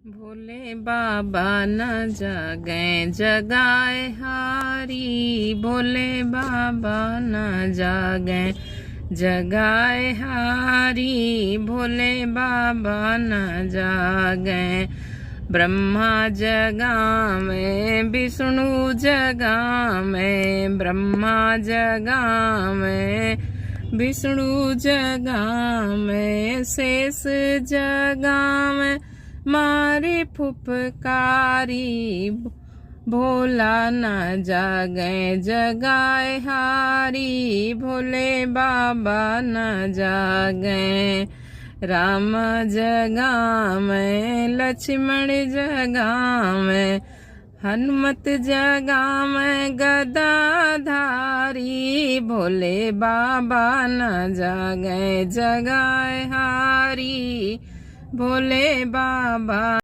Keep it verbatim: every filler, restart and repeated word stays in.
भोले बाबा न जागें जगाए हारी, भोले बाबा न जागें जगाए हारी, भोले बाबा न जागें। ब्रह्मा जगावें, विष्णु जगावें, ब्रह्मा जगावें, विष्णु जगावें, शेष जगावें, मारे फुफकारी। भोला न जागें जगाए हारी, भोले बाबा न जागें। राम जगावें, लक्ष्मण जगावें, हनुमत जगावें गदाधारी, भोले बाबा न जागें जगाए हारी, भोले बाबा।